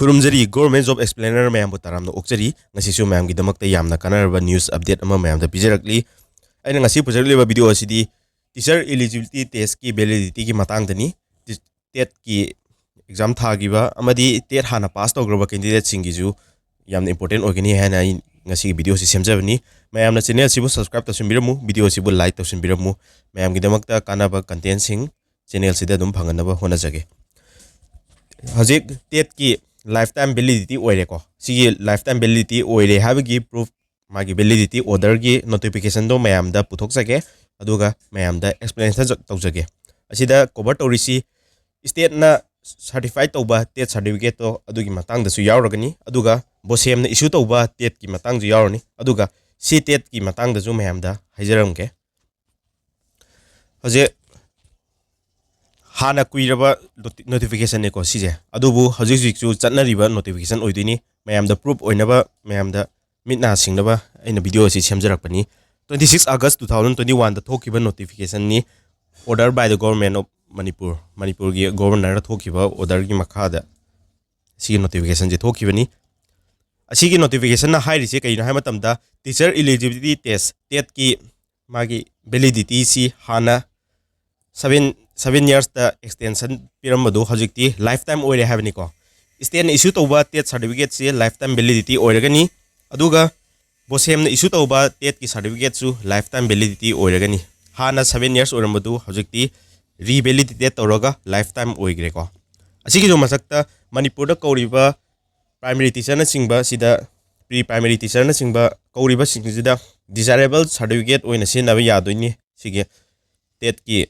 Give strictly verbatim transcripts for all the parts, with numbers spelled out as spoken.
ꯈꯨꯔꯨꯝꯖꯔꯤ, Government Job Explainer ꯃꯌꯥꯝꯕꯨ ꯇꯔꯥꯝꯅ ꯑꯣꯛꯆꯔꯤ꯫ ꯉꯁꯤꯁꯨ ꯃꯌꯥꯝꯒꯤꯗꯃꯛꯇ ꯌꯥꯝꯅ ꯀꯥꯟꯅꯔꯕ news update ꯑꯃ ꯃꯌꯥꯝꯗ ꯄꯤꯖꯔꯛꯂꯤ꯫ ꯑꯩꯅ ꯉꯁꯤ ꯄꯨꯖꯔꯛꯂꯤꯕ video ꯑꯁꯤꯗꯤ teacher eligibility test ꯀꯤ validity ꯒꯤ ꯃꯇꯥꯡꯗꯅꯤ꯫ ꯇꯤ-, TET ꯀꯤ exam ꯊꯥꯈꯤꯕ ꯑꯃꯗꯤ TET ꯍꯥꯟꯅ pass ꯇꯧꯈ꯭ꯔꯕ candidate ꯁꯤꯡꯒꯤꯁꯨ ꯌꯥꯝꯅ important ꯑꯣꯏꯒꯅꯤ ꯍꯥꯏꯅ ꯑꯩ ꯉꯁꯤꯒꯤ video ꯑꯁꯤ ꯁꯦꯝꯖꯕꯅꯤ꯫ ꯃꯌꯥꯝꯅ channel ꯑꯁꯤꯕꯨ subscribe ꯇꯧꯁꯤꯟꯕꯤꯔꯝꯃꯨ, video ꯑꯁꯤꯕꯨ like ꯇꯧꯁꯤꯟꯕꯤꯔꯝꯃꯨ꯫ ꯃꯌꯥꯝꯒꯤꯗꯃꯛꯇ ꯀꯥꯟꯅꯕ content ꯁꯤꯡ channel ꯁꯤꯗ ꯑꯗꯨꯝ ꯐꯪꯍꯟꯅꯕ ꯍꯣꯠꯅꯖꯒꯦ꯫ ꯍꯧꯖꯤꯛ TET ꯀꯤ lifetime validity ꯑꯣꯏꯔꯦꯀꯣ꯫ ꯁꯤꯒꯤ lifetime validity ꯑꯣꯏꯔꯦ ꯍꯥꯏꯕꯒꯤ proof, ꯃꯥꯒꯤ validity order ꯒꯤ notification ꯗꯣ ꯃꯌꯥꯝꯗ ꯄꯨꯊꯣꯛꯆꯒꯦ, ꯑꯗꯨꯒ ꯃꯌꯥꯝꯗ explain ꯇꯧꯖꯒꯦ꯫ ꯑꯁꯤꯗ cover ꯇꯧꯔꯤꯁꯤ state ꯅ certify ꯇꯧꯕ TET certificate ꯇꯣ ꯑꯗꯨꯒꯤ ꯃꯇꯥꯡꯗꯁꯨ ꯌꯥꯎꯔꯒꯅꯤ, ꯑꯗꯨꯒ BOSEM ꯅ issue ꯇꯧꯕ TET ꯀꯤ ꯃꯇꯥꯡꯁꯨ ꯌꯥꯎꯔꯅꯤ, ꯑꯗꯨꯒ CTET ꯀꯤ ꯃꯇꯥꯡꯗꯁꯨ ꯃꯌꯥꯝꯗ ꯍꯥꯏꯖꯔꯝꯒꯦ꯫ ꯍꯧꯖꯤꯛ ꯍꯥꯟꯅ ꯀꯨꯏꯔꯕ noti-, notification ꯅꯤꯀꯣ ꯁꯤꯁꯦ, ꯑꯗꯨꯕꯨ ꯍꯧꯖꯤꯛ ꯍꯧꯖꯤꯛꯁꯨ ꯆꯠꯅꯔꯤꯕ notification ꯑꯣꯏꯗꯣꯏꯅꯤ꯫ ꯃꯌꯥꯝꯗ proof ꯑꯣꯏꯅꯕ, ꯃꯌꯥꯝꯗ ꯃꯤꯠ ꯅꯥ ꯁꯤꯡꯅꯕ ꯑꯩꯅ video ꯑꯁꯤ ꯁꯦꯝꯖꯔꯛꯄꯅꯤ꯫ Twenty six August two thousand twenty one ꯗ ꯊꯣꯛꯈꯤꯕ notification ꯅꯤ, order by the Government of Manipur, ꯃꯅꯤꯄꯨꯔꯒꯤ governor ꯅ ꯊꯣꯛꯈꯤꯕ order ꯒꯤ ꯃꯈꯥꯗ ꯁꯤꯒꯤ notification ꯁꯦ ꯊꯣꯛꯈꯤꯕꯅꯤ꯫ ꯑꯁꯤꯒꯤ notification ꯅ ꯍꯥꯏꯔꯤꯁꯦ ꯀꯩꯅꯣ ꯍꯥꯏꯕ ꯃꯇꯝꯗ, teacher eligibility test, TET ꯀꯤ ꯃꯥꯒꯤ validity ꯁꯤ ꯍꯥꯟꯅ seven, seven years ꯇ extension ꯄꯤꯔꯝꯕꯗꯨ ꯍꯧꯖꯤꯛꯇꯤ lifetime ꯑꯣꯏꯔꯦ ꯍꯥꯏꯕꯅꯤꯀꯣ꯫ State ꯅ issue ꯇꯧꯕ TET certificate ꯁꯤ lifetime validity ꯑꯣꯏꯔꯒꯅꯤ, ꯑꯗꯨꯒ BOSEM ꯅ issue ꯇꯧꯕ TET ꯀꯤ certificate ꯁꯨ lifetime validity ꯑꯣꯏꯔꯒꯅꯤ꯫ ꯍꯥꯟꯅ seven years ꯑꯣꯏꯔꯝꯕꯗꯨ ꯍꯧꯖꯤꯛꯇꯤ revalidate ꯇꯧꯔꯒ lifetime ꯑꯣꯏꯈ꯭ꯔꯦꯀꯣ꯫ ꯑꯁꯤꯒꯤꯁꯨ ꯃꯊꯛꯇ ꯃꯅꯤꯄꯨꯔꯗ ꯀꯧꯔꯤꯕ primary teacher ꯅꯆꯤꯡꯕ ꯁꯤꯗ, pre primary teacher ꯅꯆꯤꯡꯕ ꯀꯧꯔꯤꯕꯁꯤꯡꯁꯤꯗ desirable certificate ꯑꯣꯏꯅ ꯁꯤꯖꯤꯟꯅꯕ ꯌꯥꯗꯣꯏꯅꯤ ꯁꯤꯒꯤ TET ꯀꯤ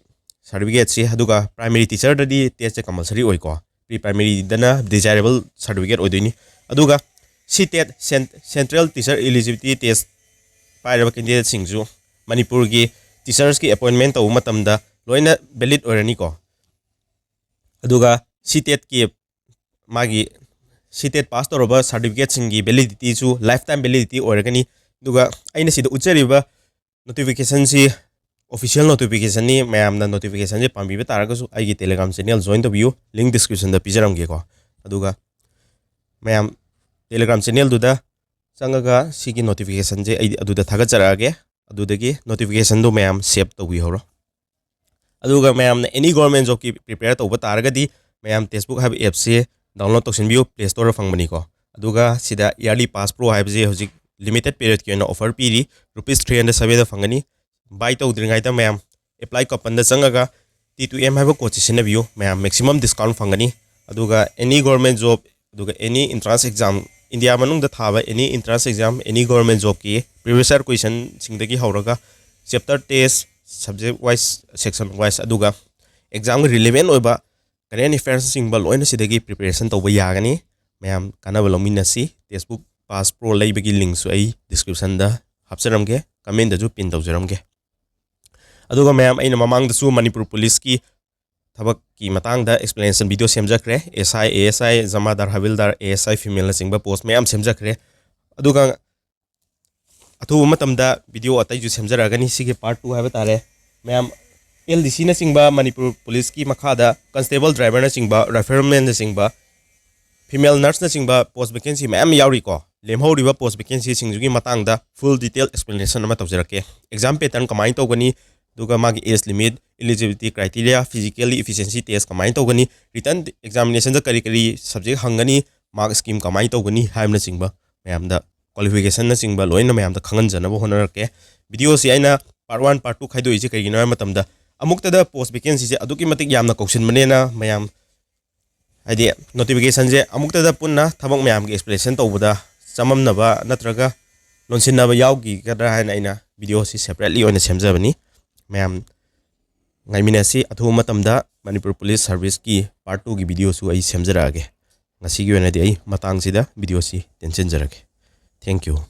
certificate ꯁꯤ꯫ ꯑꯗꯨꯒ primary teacher ꯗꯗꯤ TET ꯁꯦ compulsory ꯑꯣꯏꯀꯣ, pre primary ꯗꯅ desirable certificate ꯑꯣꯏꯗꯣꯏꯅꯤ꯫ ꯑꯗꯨꯒ CTET, Cent-, Central Teacher Eligibility Test ꯄꯥꯏꯔꯕ candidate ꯁꯤꯡꯁꯨ ꯃꯅꯤꯄꯨꯔꯒꯤ teachers ꯀꯤ appointment ꯇꯧꯕ ꯃꯇꯝꯗ ꯂꯣꯏꯅ valid ꯑꯣꯏꯔꯅꯤꯀꯣ꯫ ꯑꯗꯨꯒ CTET ꯀꯤ ꯃꯥꯒꯤ CTET pass ꯇꯧꯔꯕ certificate ꯁꯤꯡꯒꯤ validity ꯁꯨ lifetime validity ꯑꯣꯏꯔꯒꯅꯤ꯫ ꯑꯗꯨꯒ ꯑꯩꯅ ꯁꯤꯗ ꯎꯠꯆꯔꯤꯕ notification ꯁꯤ official notification ꯅꯤ꯫ ꯃꯌꯥꯝꯅ notification ꯁꯦ ꯄꯥꯝꯕꯤꯕ ꯇꯥꯔꯒꯁꯨ ꯑꯩꯒꯤ Telegram channel join ꯇꯧꯕꯤꯌꯨ, link description ꯗ ꯄꯤꯖꯔꯝꯒꯦꯀꯣ꯫ ꯑꯗꯨꯒ ꯃꯌꯥꯝ Telegram channelꯗꯨꯗ ꯆꯪꯉꯒ ꯁꯤꯒꯤ notificationꯁꯦ ꯑꯩ ꯑꯗꯨꯗ ꯊꯥꯒꯠꯆꯔꯛꯑꯒꯦ꯫ ꯑꯗꯨꯗꯒꯤ notificationꯗꯣ ꯃꯌꯥꯝ save ꯇꯧꯕꯤꯍꯧꯔꯣ꯫ ꯑꯗꯨꯒ ꯃꯌꯥꯝꯅ any government jobꯀꯤ prepare ꯇꯧꯕ ꯇꯥꯔꯒꯗꯤ ꯃꯌꯥꯝ Testbook ꯍꯥꯏꯕ appꯁꯦ download ꯇꯧꯁꯤꯟꯕꯤꯌꯨ, Play Storeꯗ ꯐꯪꯕꯅꯤꯀꯣ꯫ ꯑꯗꯨꯒ ꯁꯤꯗ Yearly Pass Pro ꯍꯥꯏꯕꯁꯦ ꯍꯧꯖꯤꯛ limited periodꯀꯤ ꯑꯣꯏꯅ offer ꯄꯤꯔꯤ, rupees three hundred seventyꯗ ꯐꯪꯒꯅꯤ꯫ Buy ꯇꯧꯗ꯭ꯔꯤꯉꯩꯗ ꯃꯌꯥꯝ apply couponꯗ ꯆꯪꯉꯒ T two M ꯍꯥꯏꯕ codeꯁꯦ ꯁꯤꯖꯤꯟꯅꯕꯤꯌꯨ, ꯃꯌꯥꯝ maximum discount ꯐꯪꯒꯅꯤ꯫ ꯑꯗꯨꯒ any government job, ꯑꯗꯨꯒ any entrance exam, India ꯃꯅꯨꯡꯗ ꯊꯥꯕ any entrance exam, any government jobꯀꯤ previous year questionꯁꯤꯡꯗꯒꯤ ꯍꯧꯔꯒ chapter test, subject wise, section wise, ꯑꯗꯨꯒ examꯒ relevant ꯑꯣꯏꯕ current affairsꯅꯆꯤꯡꯕ ꯂꯣꯏꯅ ꯁꯤꯗꯒꯤ preparation ꯇꯧꯕ ꯌꯥꯒꯅꯤ꯫ ꯃꯌꯥꯝ ꯀꯥꯟꯅꯕ ꯂꯧꯃꯤꯟꯅꯁꯤ꯫ Testbook Pass Pro ꯂꯩꯕꯒꯤ linkꯁꯨ ꯑꯩ descriptionꯗ ꯍꯥꯞꯆꯔꯝꯒꯦ, commentꯗꯁꯨ pin ꯇꯧꯖꯔꯝꯒꯦ꯫ ꯑꯗꯨꯒ ꯃꯌꯥꯝ, ꯑꯩꯅ ꯃꯃꯥꯡꯗꯁꯨ ꯃꯅꯤꯄꯨꯔ ꯄꯨꯂꯤꯁꯀꯤ ꯊꯕꯛꯀꯤ ꯃꯇꯥꯡꯗ explanation video ꯁꯦꯝꯖꯈ꯭ꯔꯦ꯫ SI, ASI, ꯖꯃꯥꯗꯥꯔ, ꯍꯕꯤꯜꯗꯥꯔ, ASI femaleꯅꯆꯤꯡꯕ post ꯃꯌꯥꯝ ꯁꯦꯝꯖꯈ꯭ꯔꯦ꯫ ꯑꯗꯨꯒ ꯑꯊꯨꯕ ꯃꯇꯝꯗ video ꯑꯇꯩꯁꯨ ꯁꯦꯝꯖꯔꯛꯑꯒꯅꯤ꯫ ꯁꯤꯒꯤ part two ꯍꯥꯏꯕ ꯇꯥꯔꯦ꯫ ꯃꯌꯥꯝ, LDCꯅꯆꯤꯡꯕ ꯃꯅꯤꯄꯨꯔ ꯄꯨꯂꯤꯁꯀꯤ ꯃꯈꯥꯗ constable driverꯅꯆꯤꯡꯕ, riflemanꯅꯆꯤꯡꯕ, female nurseꯅꯆꯤꯡꯕ post vacancy ꯃꯌꯥꯝ ꯌꯥꯎꯔꯤꯀꯣ꯫ ꯂꯦꯝꯍꯧꯔꯤꯕ post vacancyꯁꯤꯡꯗꯨꯒꯤ ꯃꯇꯥꯡꯗ full detail explanation ꯑꯃ ꯇꯧꯖꯔꯛꯀꯦ꯫ Exam pattern ꯀꯃꯥꯏꯅ ꯇꯧꯒꯅꯤ, ꯑꯗꯨꯒ ꯃꯥꯒꯤ age limit, eligibility criteria, physically efficiency test ꯀꯃꯥꯏꯅ ꯇꯧꯒꯅꯤ, written examinationꯗ ꯀꯔꯤ ꯀꯔꯤ subject ꯍꯪꯒꯅꯤ, mark scheme ꯀꯃꯥꯏꯅ ꯇꯧꯒꯅꯤ ꯍꯥꯏꯕꯅꯆꯤꯡꯕ ꯃꯌꯥꯝꯗ, qualificationꯅꯆꯤꯡꯕ ꯂꯣꯏꯅ ꯃꯌꯥꯝꯗ ꯈꯪꯍꯟꯖꯅꯕ ꯍꯣꯠꯅꯔꯛꯀꯦ꯫ Videoꯁꯤ ꯑꯩꯅ part one, part two ꯈꯥꯏꯗꯣꯛꯏꯁꯦ ꯀꯩꯒꯤꯅꯣ ꯍꯥꯏꯕ ꯃꯇꯝꯗ, ꯑꯃꯨꯛꯇꯗ post vacancyꯁꯦ ꯑꯗꯨꯛꯀꯤ ꯃꯇꯤꯛ ꯌꯥꯝꯅ ꯀꯧꯁꯤꯟꯕꯅꯤꯅ ꯃꯌꯥꯝ, ꯍꯥꯏꯗꯤ notificationꯁꯦ ꯑꯃꯨꯛꯇꯗ ꯄꯨꯟꯅ ꯊꯕꯛ ꯃꯌꯥꯝꯒꯤ explanation ꯇꯧꯕꯗ ꯆꯃꯝꯅꯕ ꯅꯠꯇ꯭ꯔꯒ ꯂꯣꯟꯁꯤꯟꯅꯕ ꯌꯥꯎꯈꯤꯒꯗ꯭ꯔꯥ ꯍꯥꯏꯅ ꯑꯩꯅ videoꯁꯤ separately ꯑꯣꯏꯅ ꯁꯦꯝꯖꯕꯅꯤ꯫ ꯃꯌꯥꯝ ꯉꯥꯏꯃꯤꯟꯅꯁꯤ꯫ ꯑꯊꯨꯕ ꯃꯇꯝꯗ ꯃꯅꯤꯄꯨꯔ ꯄꯨꯂꯤꯁ serviceꯀꯤ part twoꯒꯤ videoꯁꯨ ꯑꯩ ꯁꯦꯝꯖꯔꯛꯑꯒꯦ꯫ ꯉꯁꯤꯒꯤ ꯑꯣꯏꯅꯗꯤ ꯑꯩ ꯃꯇꯥꯡꯁꯤꯗ videoꯁꯤ ꯇꯦꯟꯁꯤꯟꯖꯔꯒꯦ꯫ Thank you꯫